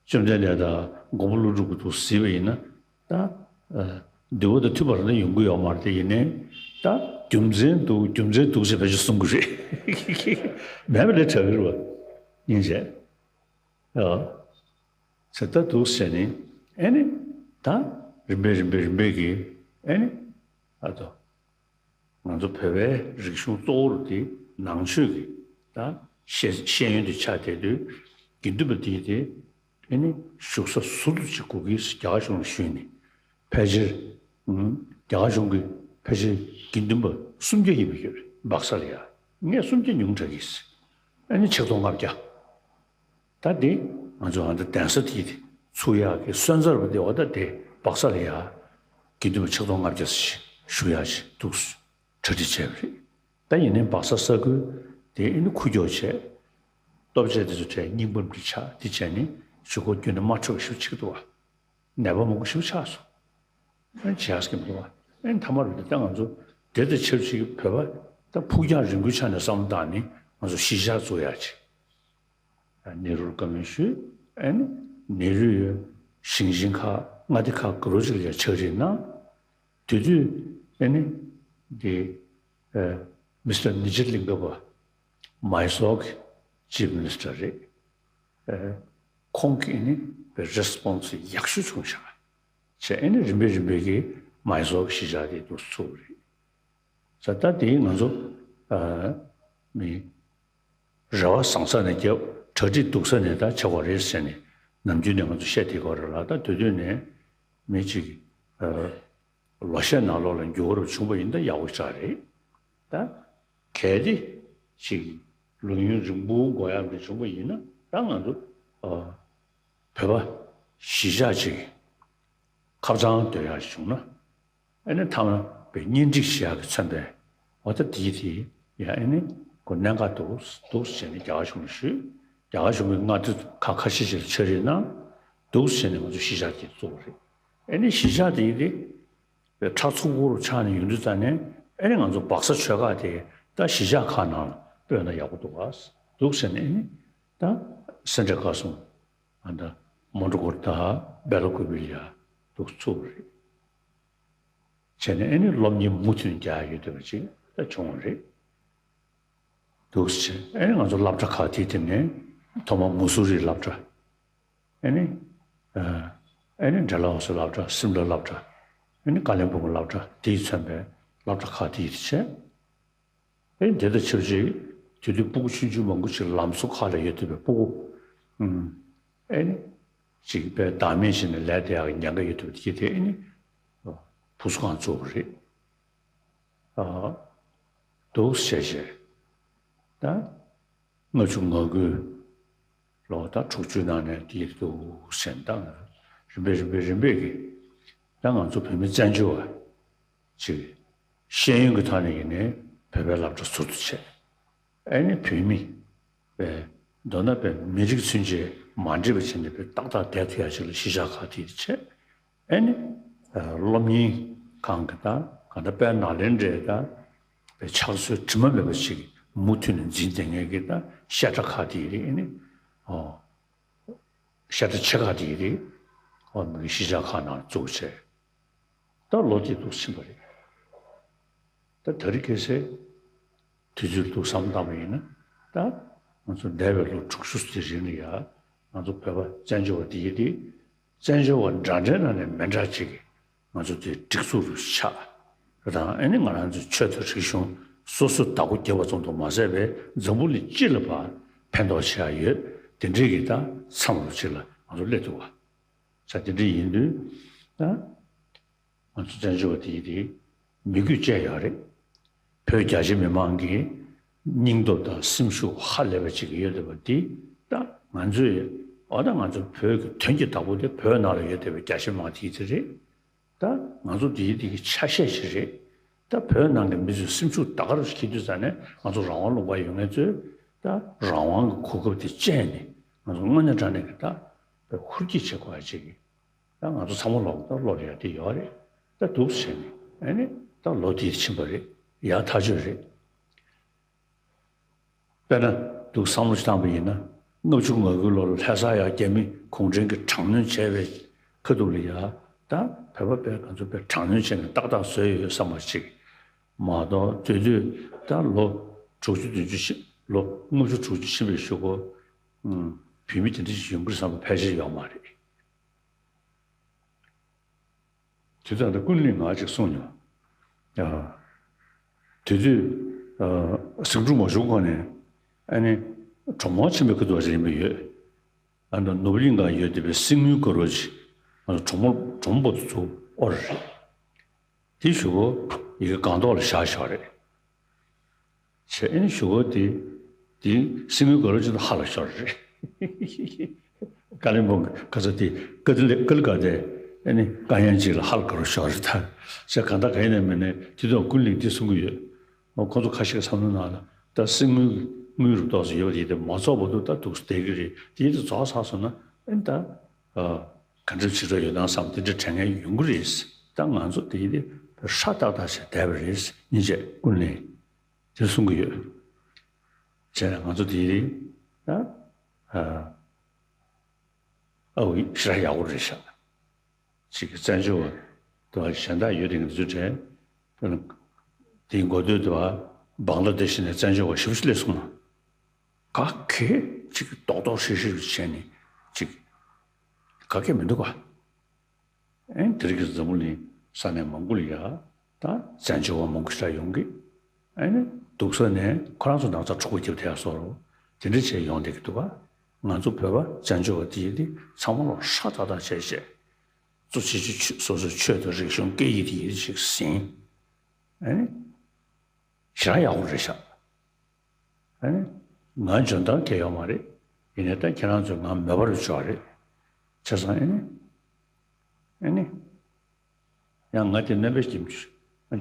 བཅོམ་ལྡན་འདས་དང་མགོན་པོ་ཀླུ་སྒྲུབ་ཀྱིས་འདུག་གཟིགས་པ་ཡིན་ན། ད། ཨ། འདུལ་བ་དང་མཐུན་པ་རེད་ན་ཡོང་གི་ཡོད་མ་རེད་དེ། ཡིན་ནའི། ད་རྒྱུ་མཚན་འདུག་རྒྱུ་མཚན་འདུག་ཅེས་ཕལ་ཆེར་གསུང་གི་རེད། མེད་པ་ལས་དྲག་གི་རེད་པ། སྙིང་རྗེ། ཨ། ཟེར་ད་འདུག་ཟེར་ནས། ཨེ་ནི། ད། རིམ་པས་རིམ་པས་རིམ་པས་ཀྱིས། ཨེ་ནི། ཨ་ཏོ། ང་ཚོ་བོད་པའི་རིག་གཞུང་གཙོ་བོར་དེ་ནང་ཆོས་ཀྱི་ད་ཤེས་ཤེས་ཡོན་དེ་ཆགས་བསྡད་དུས། དགེ་འདུན་པ་དེ་དེ་ཨེ་ནི་བཞུགས་ས་ཟུར་དུ་ཅིག་དགོས་ཀྱི་རྒྱ་གར་གཞུང་ལ་ཞུས་ནས། ཕལ་ཆེར། ཨུམ། རྒྱ་གར་གཞུང་གིས་ཕལ་ཆེར་དགེ་འདུན་པ་སུམ་བརྒྱ་ཡིན་པ་ཡོད་རེད། སྦག་ས་ལ་ཡ། ངས་སུམ་བརྒྱ་ཉུང་དྲགས་ཀྱི། ཨེ་ནི་ཆིག་སྟོང་ལྔ་བརྒྱ། ད་དེ་ང་ཚོ་ཨ་ད་གདན་ས་དེ་ཚུགས་ཡག་གི་སོན་རྩ་རུ་དེ་འོ་ད་དེ་སྦག་ས་ལ་ཡ་དགེ་འདུན་པ་ཆིག་སྟོང་ལྔ་བརྒྱ་ཞིག་བཞུགས་ཡག་ཅིག་འདུག་གྲ་སྒྲིག་བྱས་པ་རེད། ད་ཡིན་ནའི་སྦག་ས་ས་ཁུལ་དེ་ཨེ་ནི་ཁུག་ཀྱོག་བྱས། ལྟོ་ཆས་དེ་ཚོ་དྲས་རྙིང་པ་འདྲ་ཆགས། དེ་བྱས་ནས་གཞུག་གུ་རྒྱུན་ནས་དམར་འཕྱུར་ཞིག་ཆགས་འདུག་བ། ནད་པ་མང་པོ་ཞིག་ཆགས་སོང་། ཨེ་བྱས་ཀྱི་མི་འདུག་བ། ཨེ་མཐའ་མར་དེ་ད་ང་ཚོ་དེ་དང་ཆབས་ཅིག་བོད་པ་ད་ཕུགས་རྒྱང་རིང་པོའི་ཆ་ནས་བསམ་བློ་བཏང་ནས་ང་ཚོ་གཞིས་ཆགས་བཙུགས་ཡག་ཅིག་ནེ་རུར་བཀའ་མོལ་ཞུས། ཨ་ནི་ནེ་རུ་ཡི་ཞིང་ཆེན་ཁག་མངའ་སྡེ་ཁག་དགུ་རོ་ཅིག་ལ་ཡང་ཕྱག་བྲིས་གནང་། དེ་དུས་ཨ་ནི་དེ་ཨ་མི་སི་ཊར་ནི་ཇར་ལིང་ག་པ་མའི་སོར་གྱི་ཅིབ་མི་ནི་སི་ཊར་རེད། ཨ་ཁོང་གིས་ཨ་ནི་རེ་སི་པོན་སི་ཡག་ཤོས་བྱུང་ཤག་བྱས་ཨ་ནི་རིམ་པས་རིམ་པས་ཀྱིས་མའི་སོར་གྱི་གཞིས་ཆགས་དེ་འདུག་ཚུགས་པ་རེད། ས་ད་དེ་ང་ཚོ་ཨ་མི་རེ་བ་བཟང་ས་ནས་རྒྱབ། གྲ་སྒྲིག་སྡུག་ས་ནས་ད་བྱེད་དགོས་རེད་ཟེར་ནས་ནམ་རྒྱུན་ནས་ང་ཚོ་བཤད་བསྡད་ཀྱི་ཡོད་རེད་ལ། ད་དེ་དུས་ནས་མི་གཅིག་ཨ་ལོ་ཤས་ནང་ལོགས་ལ་འགྱུར་བ་རུ་བྱུང་པ་ཡིན་ན་ད་ཡག་པོ་ཞེ་དྲག་རེད། ད་གལ་ཏེ་ཅིག་ལོ་ཡུན་རིང་པོ་འགོར་ཡག་འདྲ་བྱུང་པ་ཡིན་ན། ད་ང་ཚོ་ཨ་བོད་པ་གཞིས་ཆགས་ཅིག་ཁ་བྱང་སྡོད་ཡག་བྱུང་ན། ཨ་ནི་མཐའ་མ་པའི་གཉེན་སྒྲིག་བྱེད་ཡག་གི་མཚོན་པའི་འོ་ད་དེའི་དེ་ཡ་ཨ་ནི་ཁོ་གནད་འགག་འདུག་འདུག་ཟེར་ནས་རྒྱ་གར་གཞུང་ལ་ཞུས། རྒྱ་གར་གཞུང་གིས་མངའ་སྡེ་ཁག་ཁ་ཤས་ཤིག་ལ་ཕྱག་བྲིས་གནང་། འདུག་ཟེར་ནས་ང་ཚོ་གཞིས་ཆགས་དེ་བཙུགས་པ་རེད། ཨ་ནི་གཞིས་ཆགས་དེ་ཡི་དེ་པའི་ཁྲག་འཚུབ་པོ་རུ་ཆགས་ནས་ཡོང་དུས་ཙ་ནས། ཨ་ནི་ང་ཚོ་སྦག་ས་ཆོལ་ཁ་དེ་ད་གཞིས་ཆགས་ཁག་ནང་ལ་སྤོས་ན་ཡག་པོ་འདུག་ག་འདུག་ཟེར་ནས། ཨ་ནི་ད་སེ་འབྲས་དགའ་གསུམ། ཨ་ད་མོན་གྷོ་དང་སྦེལ་ཀོབ་ལ་ཡ་འདུག་བཙུགས་པ་རེད། བྱས་ནས་ཨ་ནི་སློབ་གཉེར་མུ་མཐུད་རྒྱག་ཡོད་བསྡད་པ་ཅིག་ད་བྱུང་བ་རེད། འདུག་སེ་བྱས། ཨ་ནི་ང་ཚོ་སློབ་གྲྭ་ཁག་དེའི་སྟེང་ནས་ཐོག་མར་མུ་སུ་རིའི་སློབ་གྲྭ། ཨ་ནི་ཨ་ཨ་ནི་འབྲས་ལ་ཝ་སི་སློབ་གྲྭ། སིམ་ལ་སློབ་གྲྭ། ཨ་ནི་ཀ་ལིམ་པོང་གི་སློབ་གྲྭ། དེས་མཚོན་པའི་སློབ་གྲྭ་ཁག་དེ་ཡི་བྱས། ཨེ་དེ་དང་ཆབས་ཅིག་དེ་དུས་སྤུ་གུ་ཆུང་ཆུང་མང་པོ་ཅིག་ལམ་བཟོ་ཁག་ལ་ཡོད་བསྡད་པའི་སྤུ་གུ། ཨུམ། ཨེ་ནི་ཅིག་དཔེ་བདག་མེད་བྱས་ནས་ལས་དེ་ཡག་གི་ཉེན་ཁ་ཡོད་བསྡད་པ་དེ་དེ་ཨེ་ནི་བུ་གསོ་ཁང་བཙུགས་པ་རེད། ཨ། འདུག་སེ་བྱས་བྱས། ད་ལྔ་བཅུ་ང་དགུའི་ལོ་ད་དྲུག་ཅུའི་ནང་ནས་དེ་འདུག་སེ་ད་རིམ་པས་རིམ་པས་རིམ་པས་ཀྱིས་ད་ང་ཚོ་བོད་མི་བཙན་བྱོལ་བ་ཅིག་ཤེས་ཡོན་གྱི་ཐོག་ནས་ཡིན་ནའི་བོད་པའི་སློབ་གྲྭ་ཟུར་དུ་བྱས། ཨ་ནི་བོད་མི་པའི་མདོར་ན་པའི་མི་རིགས་ཚུན་ཆད་མ་འདྲེས་པ་བྱས་ནས་པའི་ཏག་ཏག་བསྡད་ཐུབ་ཡག་ཅིག་ལ་གཞིས་ཆགས་ཁག་དེ་བྱས། ཨ་ནི་སློབ་གཉེར་ཁང་གི་ད་ག་འདྲ་དཔལ་ནཱ་ལེནྡྲའི་ད་པའི་ཕྱག་སྲོལ་དྲི་མ་མེད་པ་ཞིག་མུ་མཐུད་ནས་འཛིན་བསྡད་མཁན་གྱི་ད་བཤད་གྲྭ་ཁག་དེ་རེད། ཨ་ནི་ཨོ་བཤད་གྲྭ་ཆེ་ཁག་དེ་རེད། ཨོ་མི་གཞིས་ཆགས་ཁག་ནང་བཙུགས་བྱས། ད་ལོ་དེ་འདུག་ཕྱིན་པ་རེད། ད་དེ་རིང་ཁ་སང་དུས་ཚོད་འདུག་བསམ་བཏང་པ་ཡིན་ན། ད་ང་ཚོ་འདས་པའི་ལོ་དྲུག་ཅུ་དེ་རིང་ལ་ཡ་ང་ཚོ་བོད་པ་བཙན་བྱོལ་བ་དེ་ཡི་དེ་བཙན་བྱོལ་བ་འདྲ་འདྲའི་ནང་ནས་མི་འདྲ་ཅིག་གི་ང་ཚོ་དེ་སྒྲིག་འཛུགས་རུ་ཆགས། དང་ཨ་ནི་ང་རང་ཚོའི་ཆོས་དང་རིག་གཞུང་སོ་སོའི་བདག་པོ་རྒྱབ་པ་ཙམ་དུ་མ་ཟད་པའི་འཛམ་བུ་གླིང་སྤྱི་ལ་ཕར་ཕན་ཐོགས་བྱེད་ཡ་ཡོད། དེ་འདྲའི་གི་ད་མཚམས་རུ་ཅིག་ལ་ང་ཚོ་སླེབས་འདུག་བ། ས་དེ་འདྲ་ཡིན་དུས་ད་ང་ཚོ་བཙན་བྱོལ་བ་དེ་ཡི་དེ་མི་རྒྱུད་བཅས་ཡོད་རེད། བོད་རྒྱ་ཆེ་མི་མང་གི་སྙིང་སྟོབས་དང་སེམས་ཤུགས་ཧ་ལས་པ་ཅིག་ཡོད་བསྡད་པ་འདི་ད་ང་ཚོས་འོ་ད་ང་ཚོ་བོད་ཀྱི་དོན་གྱི་བདག་པོ་དེ་བོད་ནང་ལ་ཡོད་བསྡད་པའི་རྒྱ་ཆེ་མི་མང་དེ་ཡི་དེ་རེད། ད་ང་ཚོ་འདིའི་འདི་གི་ཆ་ཤས་ཤིག་རེད། ད་བོད་ནང་གི་མི་ཚོའི་སེམས་ཤུགས་ད་ག་རུ་འཁྱེར་དུས་ཙ་ནས་ང་ཚོ་རང་དབང་ལུང་པར་ཡོད་མཁན་ཚོས་ད་རང་དབང་གི་གོ་སྐབས་དེ་སྤྱད་ནས་ང་ཚོ་དངོས་གནས་དྲང་གནས་ཀྱི་ད་བོད་ཧུར་སྐྱེད་བྱེད་དགོས་ཡ་ཅིག་གི་ད་ང་ཚོ་ཚང་མ་ལོག་ད་ལོག་ཡ་དེ་ཡོད་རེད། ད་འདུག་བྱས་ནས་ཨ་ནི་ད་ལོ་དེ་ཕྱིན་པ་རེད། ཡག་ཐག་ཆོད་རེད། དཔེར་ན་འདུག་བསམ་བློ་ཞིག་བཏང་པ་ཡིན་ན། ལྔ་བཅུ་ང་དགུའི་ལོ་ལ་ལྷ་ས་ཡ་རྒྱ་མི་གུང་ཁྲན་གྱིས་དྲག་གནོན་བྱས་པའི་ཁ་ཐུག་ལ་ཡ་ད་བོད་པ་དཔེ་ང་ཚོ་དཔེ་དྲག་གནོན་བྱས་ནས་ཏག་ཏག་བཟོས་ཡོད་བསམ་པ་ཞིག་མ་གཏོགས། དེ་དུས་ད་ལོ་དྲུག་ཅུ་བདུན་ཅུ་ཕྱིན། ལོ་ལྔ་བཅུ་དྲུག་ཅུ་ཕྱིན་པའི་གཞུག་གུ་བོད་མི་དེ་འདྲ་ཞིག་ཡོང་གི་རེད་བསམ་པ་ཕལ་ཆེར་ཡོད་མ་རེད། དེ་ལྟར་ད་ཀུན་གླེང་ང་ཅིག་གསུངས་མྱོང་། ཡ། དེ་དུས་ཨ་ཟིང་འཁྲུག་མ་བྱུང་གོང་ནས་ཨ་ནི་གྲོ་མོ་ཆེན་པོའི་ཁ་ཐུག་ཅིག་ཡིན་པ་ཡོད། ཨ་ནི་ནོར་བུ་གླིང་ག་ཡོད་བསྡད་པའི་གསེར་དངུལ་དཀར་པོ་ཅིག་ང་ཚོ་གྲོ་མོ་གྲོ་མོ་པོ་ཏི་ཚོ་དབོར་རེད། དེ་གཞུག་གུ་ཡ་གི་སྒང་ཏོག་ལ་བཞག་བཞག་རེད། བྱས་ཨ་ནི་གཞུག་གུ་དེ་དེ་གསེར་དངུལ་དཀར་པོ་ཅིག་ད་ཧ་ལ་ཤོར་རེད། ཀ་ལིམ་པོང་གི་ག་ས་དེ་ཀ་ལི་ཀ་ལི་ག་དེ་ཨ་ནི་དཀའ་ངལ་ཅིག་ལ་ཧ་ལ་དཀར་པོ་ཤོར་རེད་ད། བྱས་གང་ལྟར་ག་ཡིན་ནའི་མིན་ནའི་དེ་དུས་ཀུན་གླེང་དེ་གསུང་གི་ཡོད། ཁོང་ཚོ་ཁ་ཤས་ཀྱི་བསམ་བློ་ནང་ལ་ད་གསེར་དངུལ་དངུལ་རུ་ཏོག་ཙམ་ཡོད་པ་དེ་དེ་མ་ཚོགས་པ་འདུག་ད་འདུག་སེ་བསྡད་ཀྱི་རེད། དེ་དེ་རྫོགས་ཚར་སོང་ན་ཨ་ནི་ད་ག་འདྲ་བྱེད་འགྲོ་ཡོད་དམ་བསམ་དེ་འདྲ་དྲན་མཁན་ཡོང་གི་རེད། ད་ང་ཚོ་དེ་དེ་ཧྲ་ཏག་ཏག་བྱས་བསྡད་པ་རེད། སྙིང་རྗེ་ཀུན་གླེང་དེ་གསུང་གི་ཡོད། བྱས་ན་ང་ཚོ་དེ་རིང་ད་ཨ་ཨ་འོ་ཞེ་དྲག་ཡག་པོ་རེད་ཤག་ཅིག་གི་བཙན་བྱོལ་བ་དུ་བ་གཞན་དག་ཡོད་དེ་ང་ཚོའི་གྲས་དེ་འགོ་སྟོད་དུ་བ་བང་ལ་དེ་ཤི་ནས་བཙན་བྱོལ་བ་ཞིབ་ཞིབ་སླེབས་སོང་ན། ག་གེ་ཅིག་རྡོག་རྡོག་ཧྲིལ་ཧྲིལ་བྱས་ནས་ཅིག་ག་གེ་མི་འདུག་ག་ཨེ་དེ་རིང་གི་འཛམ་བུ་གླིང་ས་གནས་མང་པོ་ལ་ཡ་ད་བཙན་བྱོལ་བ་མང་པོ་ཞིག་ཡོང་གི། ཨ་ནི་འདུག་ས་ནས་ཁོ་རང་ཚོ་ནང་ཚ་འཁྲུག་པ་རྒྱབ་བསྡད་ཡ་བཟོ་འདྲ་དེ་འདྲ་བྱས་ཡོང་བསྡད་ཀྱི་འདུག་ག་ང་ཚོ་བོད་པ་བཙན་བྱོལ་བ་དེ་ཡིན་དེ་ཚང་མ་ལོ་ཧྲ་ཏག་ཏག་བྱས་བྱས། གཙོ་ཆེ་ཤོས་ཆོས་སོ་སོའི་ཆོས་དང་རིག་གཞུང་སྐད་ཡིག་དེ་ཡིན་ཞིག་ཟིན། ཨ་ནི་ཞེ་དྲག་ཡག་པོ་རེད་ཤག་ཨ་ནི་ང་འཇོན་ཐང་གང་ཡོད་མ་རེད། ཡིན་ནའི་ད་ཁྱེད་རང་ཚོས་ང་མོས་པ་རུ་ཆོག་རེད། བྱས་ཙང་ཨ་ནི་ཨ་ནི་ཡང་ང་དེ་རྣམ་པའི་སྐྱིད་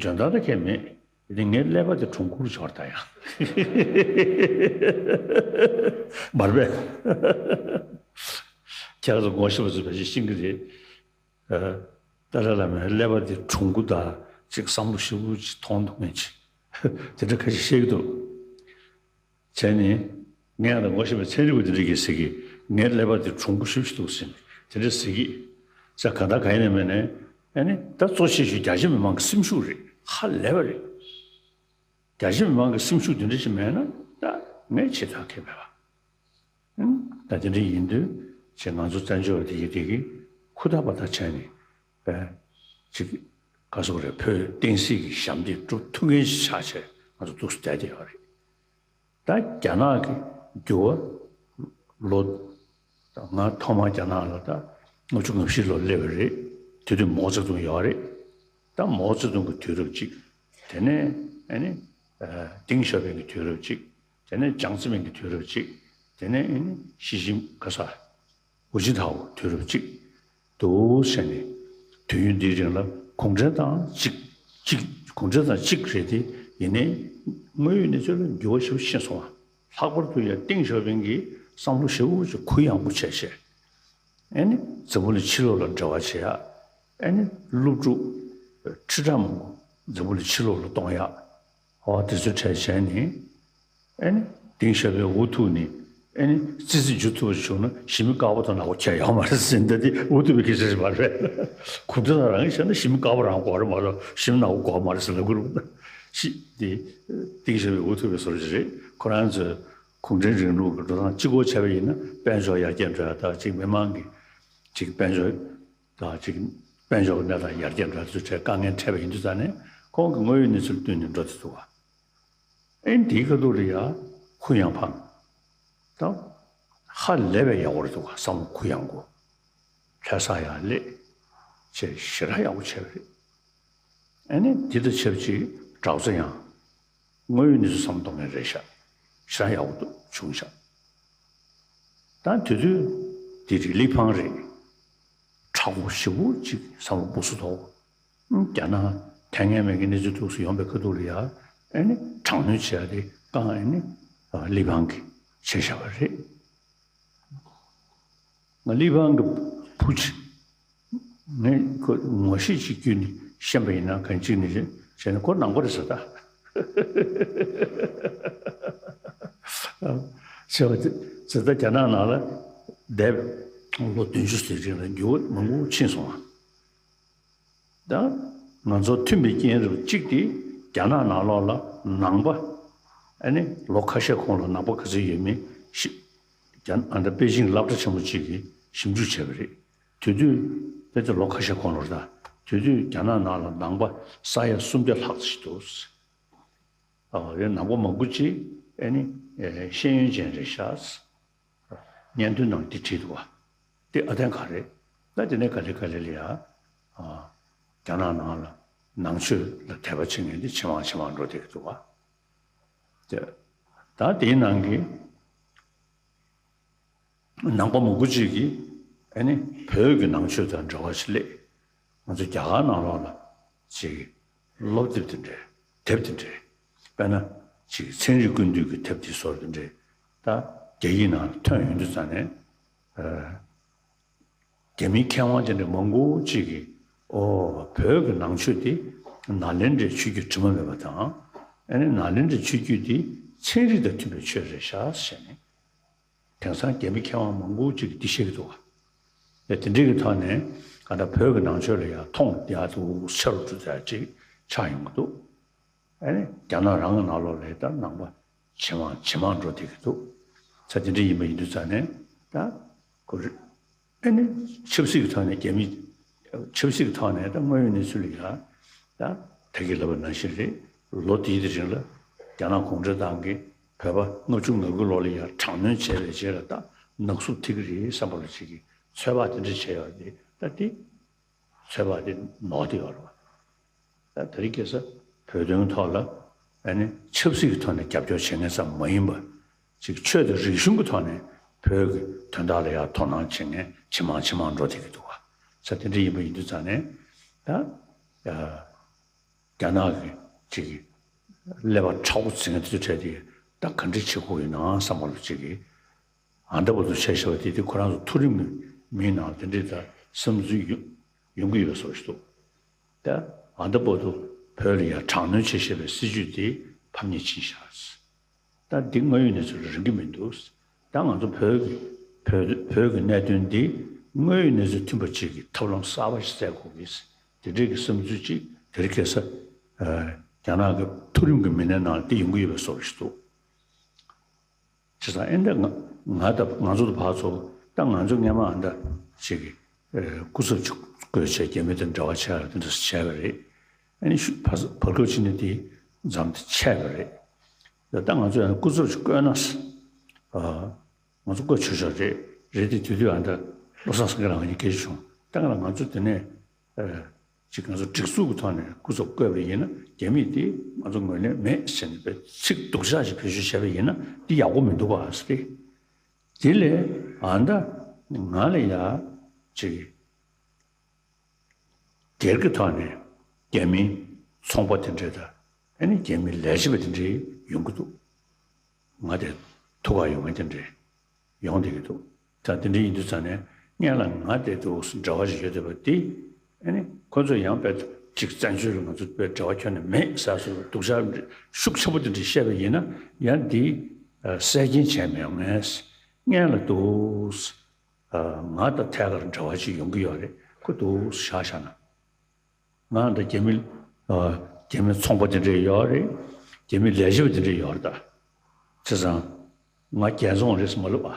འཇོན་ཐང་ད་གང་ཡང་མེད། དེ་ངའི་ཀླད་པ་དེ་གྲུང་ཁུར་འཇོག་ད་ཡང་མར་པས་ཁྱེད་རང་ཚོ་ངོ་ཤེས་པ་ཚོས་ཕལ་ཆེར་ཤེས་ཀྱི་རེད། ཨ། ཏཱ་ལའི་བླ་མའི་ཀླད་པ་འདི་གྲུང་པོ་དང་ཅིག་བསམ་བློ་ཞེ་པོ་ཅིག་གཏོང་ཐུབ་མཁན་ཅིག་དེ་འདྲ་ཁ་ཤས་བཤད་ཀྱི་འདུག་བྱས་ནས་ངས་ཡང་ད་ངོ་ཤེས་པའི་ཚན་རིག་པ་དེ་འདྲ་གིས་ཟེར་གི། ངའི་ཀླད་པ་འདི་གྲུང་པོ་ཞེ་པོ་ཅིག་འདུག་ཟེར་ནས་དེ་འདྲ་ཟེར་གི། ས་ག་ད་ག་ཡིན་ནས་མེད་ནས་ཨ་ནི་ད་གཙོ་ཆེ་ཤོས་རྒྱ་ཆེ་མི་མང་གི་སེམས་ཤུགས་རེད། ཧ་ལས་པ་རེད། རྒྱ་ཆེ་མི་མང་གི་སེམས་ཤུགས་འདི་འདྲ་ཞིག་མེད་ན་ད་ངས་བྱེད་ཐབས་གང་ཡང་མེད་པ། ཨང་། ད་དེ་འདྲ་ཡིན་དུས་ཅེས་ང་ཚོ་བཙན་བྱོལ་བ་དེ་ཡི་དེ་གི་ཧུར་ཐག་པ་ཐག་བྱས་ནས་པས་ཅིག་ག་སོག་རེད། བོད་བསྟན་སྲིད་ཀྱི་ཞབས་འདེགས་སྒྲུབ་ཐུབ་མཁན་ཞིག་ཆགས་བྱས་ང་ཚོ་འདུག་སེ་བསྡད་བསྡད་ཡོད་རེད། ད་རྒྱ་ནག་གི་འགྱུར་བ་ལོ། ད་ང་ཐོག་མར་རྒྱ་ནག་ལ་ད་ལྔ་བཅུ་ང་བཞི་ལོ་སླེབས་པ་རེད། དེ་དུས་མའོ་ཙེ་ཏུང་ཡོད་རེད། ད་མའོ་ཙེ་ཏུང་གི་དུས་རབས་གཅིག་དེ་ནས་ཨ་ནི་ཨ་ཏེང་ཞའོ་ཕིང་གི་དུས་རབས་གཅིག་དེ་ནས་ཅང་ཙེ་མིན་གྱི་དུས་རབས་གཅིག་དེ་ནས་ཨ་ནི་ཞི་ཅིན་ག་ས་ཧུའུ་ཅིན་ཐའོ་དུས་རབས་གཅིག་འདུག་བྱས་ནས་དུས་ཡུན་འདིའི་རིང་ལ་གུང་ཁྲན་ཏང་གཅིག་གཅིག་གུང་ཁྲན་ཏང་གཅིག་རེད་དེ། ཡིན་ནའི་དངོས་ཡོད་གནས་ཚུལ་ལ་འགྱུར་བ་ཞེ་པོ་ཕྱིན་སོང་བ། ལྷག་པར་དུ་ཡང་ཏེང་ཞའོ་ཕིང་གིས་བསམ་བློ་ཞེ་པོ་ཅིག་གུ་ཡངས་པོ་བྱས་བྱས། ཨ་ནི་འཛམ་བུ་གླིང་ཕྱི་ལོགས་ལ་འབྲེལ་བ་བྱེད་ཡག་ཨ་ནི་སློབ་ཕྲུག་ཁྲི་ཕྲག་མང་པོ་འཛམ་བུ་གླིང་ཕྱི་ལོགས་ལ་གཏོང་ཡག་ཨོ་དེ་ཚོ་གྲས་བྱས་ནས། ཨ་ནི་ཏེང་ཞའོ་ཕིང་འུ་ཐུག་ནས་ཨ་ནི་ཙི་ཙི་འཇུ་ཐུབ་པ་བྱུང་ན་ཞི་མི་དཀར་པོ་དང་ནག་པོ་ཁྱད་ཡོད་མ་རེད་ཟེར། ད་དེ་འུ་ཐུག་པའི་སྐད་ཆ་ཞིག་མ་རེད། གུང་ཁྲན་ཏང་རང་གིས་བཤད་ན་ཞི་མི་དཀར་པོ་རང་དགོས་རེད་མ་གཏོགས་ཞི་མི་ནག་པོ་དགོས་མ་རེད་ཟེར་ལབ་ཀྱི་རེད། ཤི་དེ་ཏེང་ཞའོ་ཕིང་འུ་ཐུག་པའི་བཟོ་འདྲ་ཞིག་རེད། ཁོ་རང་ཚོས་གུང་ཁྲན་རིང་ལུགས་ཀྱི་འགྲོ་སྟངས་གཅིག་པོ་བྱས་པ་ཡིན་ན་དཔལ་འབྱོར་ཡར་རྒྱས་འགྲོ་ཡག་དང་གཅིག་མི་མང་གི་གཅིག་དཔལ་འབྱོར་དང་གཅིག་དཔལ་འབྱོར་གྱི་གནས་སྟངས་ཡར་རྒྱས་འགྲོ་ཡག་དེ་ཚོའི་གྲས་དཀའ་ངལ་འཕྲད་པ་ཡིན་དུས་ཙང་ནས་ཁོང་གི་དངོས་ཡོད་གནས་ཚུལ་བསྟུན་ནས་འགྲོ་བསྡད་འདུག་བ། ཨེ་འདིའི་ཁ་ཐུག་ལ་ཡ་གུ་ཡངས་འཕངས། ད་ཧ་ལས་པའི་ཡག་པོ་རེད་འདུག་ག་བསམ་བློ་གུ་ཡངས་གོ། ལྷ་ས་ཡར་སླེབས། ཅེས་ཞེ་དྲག་ཡག་པོ་བྱས་པ་རེད། ཨ་ནི་འདི་དང་ཆབས་ཅིག་གྲྭ་བ་ཚོ་ཡང་དངོས་ཡོད་གནས་ཚུལ་བསམ་བློ་གཏོང་མཁན་རེད་ཤག་ཞེ་དྲག་ཡག་པོ་འདུག་བྱུང་ཤག་ད་དེ་དུས་འདི་རིགས་ལི་ཕང་རེད། མཁྲེགས་པོ་ཞེ་པོ་ཅིག་བསམ་བློ་སྦུག་སུ་ཐོག་རྒྱ་ནག་ཐད་ངན་མེད་ཀྱི་གནས་ཚུལ་ཐུགས་སུ་ཡོང་པའི་ཁ་ཐུག་ལ་ཡ་ཨེ་ནི་དྲག་གནོན་བྱེད་ཡ་དེ་རྐང་ཨེ་ནི་ལི་ཕང་གིས་བྱས་བཞག་པ་རེད། ང་ལི་ཕང་གི་བུ་ཆེ་ངས་ཁོ་ངོ་ཤེས་ཅིག་བརྒྱུད་ནས་ཤེས་པ་ཡིན་ན་གང་ཅིག་ནས་བྱས་ནས་ཁོ་ནང་པ་རེད་ཟེར་ད། ཟེར་བ་དེ་ཟེར་ད་རྒྱ་ནག་ནང་ལ་འདས་པའི་ལོ་བདུན་ཅུ་ཟེར་རིང་ལ་འགྱུར་བ་མང་པོ་ཕྱིན་སོང་བ། ད་ང་ཚོ་མཐུན་པའི་རྐྱེན་རིགས་གཅིག་དེ་རྒྱ་ནག་ནང་ལོགས་ལ་ནང་པ་ཨ་ནི་ལོ་ཁ་ཤས་གོང་ལ་ནང་པ་ག་ཚོད་ཡོད་མེད་ཤི་རྒྱ་ཨ་ད་པེ་ཅིང་སློབ་གྲྭ་ཆེན་མོ་གཅིག་གིས་ཞིབ་འཇུག་བྱས་པ་རེད། དེ་དུས་ད་ལྟ་ལོ་ཁ་ཤས་གོང་ལ་རེད་ད། དེ་དུས་རྒྱ་ནག་ནང་ལ་ནང་པ་ས་ཡ་སུམ་བརྒྱ་ལྷག་ཙམ་ཞིག་འདུག་ཨ་ཡ་ནང་པ་མང་པོ་ཅིག་ཨ་ནི་ཤེས་ཡོན་ཅན་རེད་ཤག་སྙན་ཐོའི་ནང་འདི་བྲིས་འདུག་བ། འདི་ཨ་བརྟན་ག་རེད། ད་དེ་ནས་ག་ལེ་ག་ལེ་ལ་ཡ། ཨ། རྒྱ་ནག་ནང་ལ་ནང་ཆོས་ལ་དད་པ་བྱེད་མཁན་འདི་ཇེ་མང་ཇེ་མང་འགྲོ་བསྡད་ཀྱི་འདུག་བ། དེ། ད་དེའི་ནང་གི་ནང་པ་མང་པོ་ཅིག་གིས་ཨ་ནི་བོད་ཀྱི་ནང་ཆོས་དང་འབྲེལ་བ་ཞིག་སླེབས། ང་ཚོ་རྒྱ་གར་ནང་ལོགས་ལ་ཅིག་སློབ་དེབ་དེ་འདྲས་དེབ་དེ་འདྲས་དཔེར་ན་ཅིག་ཚན་རིག་ཀུན་བཏུས་ཀྱི་དེབ་དེ་སོགས་དེ་འདྲས་ད་རྒྱ་ཡིག་ནང་ལ་ཐོན་ཡོང་དུས་ཙང་ནས། ཨ། རྒྱ་མིའི་མཁས་དབང་དེ་འདྲ་མང་པོ་ཅིག་གིས་ཨོ་བོད་ཀྱི་ནང་ཆོས་དེ་ནཱ་ལེནྡྲའི་ཆོས་བརྒྱུད་དྲི་མ་མེད་པ་དང་ཨ་ནི་ནཱ་ལེནྡྲའི་ཆོས་བརྒྱུད་དེ་ཚན་རིག་དང་མཐུན་པའི་ཆོས་རེད་ཤག་ཟེར་ནས། དེང་སང་རྒྱ་མི་མཁས་དབང་མང་པོ་ཅིག་གིས་འདི་བཤད་ཀྱི་འདུག་བ། ཡ་དེ་འདྲའི་གི་ཐོག་ནས་ག་འདྲ་བོད་ཀྱི་ནང་ཆོས་ལ་ཡང་མཐོང་ཡག་འདུག་ཆ་རུ་འགྲོ་ཚར་ཅིག་ཆགས་ཡོང་གི་འདུག་ཨ་ནི་རྒྱ་ནག་རང་གི་ནང་ལོགས་ལ་ད་ནང་པ་ཇེ་མང་ཇེ་མང་འགྲོ་བསྡད་ཀྱི་འདུག་ས་དེ་འདྲ་ཡིན་པ་ཡིན་དུས་ཙང་ནས་ད་ཁོ་རེ་ཨ་ནི་ཆབ་སྲིད་ཀྱི་ཐོག་ནས་རྒྱ་མི་ཆབ་སྲིད་ཀྱི་ཐོག་ནས་ད་དངོས་ཡོད་གནས་ཚུལ་ལ་ཡ་ད་ད་གིན་ལབ་པ་ནང་བཞིན་རེད། ལོ་དེའི་དེ་རིང་ལ་ རྒྱ་ནག་གུང་ཁྲན་ཏང་གིས་བོད་པ་ལྔ་བཅུ་ང་དགུ་ལོ་ལ་ཡ་དྲག་གནོན་བྱས་པའི་རྗེས་ལ་ད་ནག་བསུབ་ཐེབས་ཀྱི་རེད་བསམ་པ་ལ་ཅིག་གི་ཚོད་དཔག་དེ་འདྲ་བྱས་ཡོད་རེད། ད་དེ་ཚོད་དཔག་དེ་ནོར་བསྡད་ཡོད་རེད་བ། ད་དེ་རིང་ཁ་སང་བོད་དོན་ཐོག་ལ་ཨ་ནི་ཆབ་སྲིད་ཀྱི་ཐོག་ནས་རྒྱབ་སྐྱོར་བྱེད་མཁན་ཙམ་མ་ཡིན་པ། ཅིག་ཆོས་དང་རིག་གཞུང་གི་ཐོག་ནས་བོད་ཀྱི་དོན་དག་ལ་ཡང་དོ་སྣང་བྱེད་མཁན་ཇེ་མང་ཇེ་མང་འགྲོ་བསྡད་ཀྱི་འདུག་བ། ས་དེ་འདྲ་ཡིན་པ་ཡིན་དུས་ཙང་ནས་ད་ཨ་རྒྱ་ནག་གི་ཅིག་ཀླད་པ་མཁྲེགས་པོ་འཛིན་མཁན་དེ་ཚོའི་གྲས་དེ་ད་ག་འདྲ་བྱེད་དགོས་ཡིན་ནམ་བསམ་པ་ལ་ཅིག་གི་ཨ་ད་བར་དུ་བྱས་བཞག་པ་དེ་དེ་ཁོ་རང་ཚོ་མཐོ་རིམ་གྱི་མིའི་ནང་དེ་འདྲའི་ད་བསམ་ཚུལ་ཡོང་ཡོང་གི་ཡོད་པའི་བཟོ་ཞིག་འདུག་ད་ཨ་ད་བར་དུ་བོད་ལ་ཡང་དྲག་གནོན་བྱེད་བཞིན་པའི་སྲིད་བྱུས་དེ་ཕམ་ཉེས་ཕྱིན་བཞག་ད་འདི་དངོས་ཡོད་གནས་ཚུལ་ལ་རིང་གི་མི་འདུག་ད་ང་ཚོ་བོད་ཀྱི་བོད་བོད་ཀྱི་གནད་དོན་འདི་དངོས་ཡོད་གནས་ཚུལ་མཐུན་པ་ཅིག་གི་ཐབས་ལམ་གསར་པ་ཞིག་བཙལ་དགོས་ཀྱི། དེ་འདྲའི་གི་བསམ་ཚུལ་ཅིག་དེ་རིང་ཁ་སང་རྒྱ་ནག་གི་མཐོ་རིམ་གྱི་མི་སྣའི་ནང་ལ་འདི་ཡོང་གི་ཡོད་པའི་བཟོ་ཞིག་འདུག་བྱས་ཙང་ཨེ་འདྲ་ང་ང་ད་ང་ཚོ་ད་ཕར་ཚུར་ད་ང་ཚོ་སྔོན་མ་ཨ་འདྲ་ཅིག་གི་སྐུ་ཚབ་ཅིག་བསྐོས་བྱས་རྒྱ་མི་དང་འབྲེལ་བ་བྱས་ཡ་དེ་འདྲ་བྱས་པ་རེད། ཨ་ནི་ཤུ་བར་བར་སྐབས་ཅིག་ནས་དེ་མཚམས་དེ་ཆད་པ་རེད། ད་ད་ང་ཚོ་ཡང་སྐུ་ཚབ་ཅིག་བསྐོས་ན་ཨ་ང་ཚོ་བསྐོས་ཆོག་ཆོག་རེད། རེད་དེ་དེ་དུས་ཨ་འདྲ་བློ་བཟང་སེང་གེ་ལགས་ང་གཉིས་སྐད་ཆ་བྱུང་། ད་ག་ལ་ང་ཚོ་དེ་ནས་ཨ་ཅིག་ང་ཚོ་སྒྲིག་འཛུགས་ཀྱི་ཐོག་ནས་སྐུ་ཚབ་བསྐོས་པ་ཡིན་ན་རྒྱ་མིས་དེ་ང་ཚོ་ངོས་ལེན་མེད་ཟེར་ནས་པའི་ཚིག་སྡུག་ཅག་ཅིག་བེད་སྤྱོད་བྱས་པ་ཡིན་ན་འདི་ཡག་པོ་མི་འདུག་བ་ཟེར་ཏེ། དེ་ལས་ཨ་ད་ང་ལ་ཡ་ཅིག་སྒེར་གྱི་ཐོག་ནས་རྒྱ་མིའི་ཚོང་པ་དེ་འདྲས་དང་ཨ་ནི་རྒྱ་མིའི་ལས་བྱེད་པ་དེ་འདྲས་ཡོང་གི་འདུག་ང་དེ་ཐུག་ག་ཡོང་མཁན་དེ་འདྲས་ཡོང་བསྡད་ཀྱི་འདུག་ད་དེ་འདྲ་ཡིན་དུས་ཙང་ནས་སྔོན་ལ་ང་དེ་དུ་འབྲེལ་བ་ཞིག་ཡོད་བསྡད་པ་དེ་ཨ་ནི་ཁོ་ཚོ་ཡང་དཔེ་ཅིག་བཙན་བྱོལ་ལ་ང་ཚོ་དཔེ་འབྲེལ་བ་ཁྱོན་ནས་མེད་ཟེར་སོང་། སྡུག་ཅག་ཤུགས་ཆེན་པོ་དེ་འདྲ་བཤད་པ་ཡིན་ན་ཡང་འདི་གསལ་རྐྱེན་བྱས་མི་ཡོང་ངས་སྔོན་ལ་འདུག་ང་དང་ཐད་ཀར་འབྲེལ་བ་ཅིག་ཡོང་གི་ཡོད་རེད། ཁོ་འདུག་བཞག་བཞག་ན། ང་འདི་རྒྱ་མི་ཨ་རྒྱ་མི་ཚོང་པ་དེ་འདྲས་ཡོད་རེད། རྒྱ་མི་ལས་བྱེད་པ་དེ་འདྲས་ཡོད་རེད་ད། བྱས་ཙང་ང་རྒྱལ་ཚོང་རེད་ཟེར་མ་ལབ་ཨ།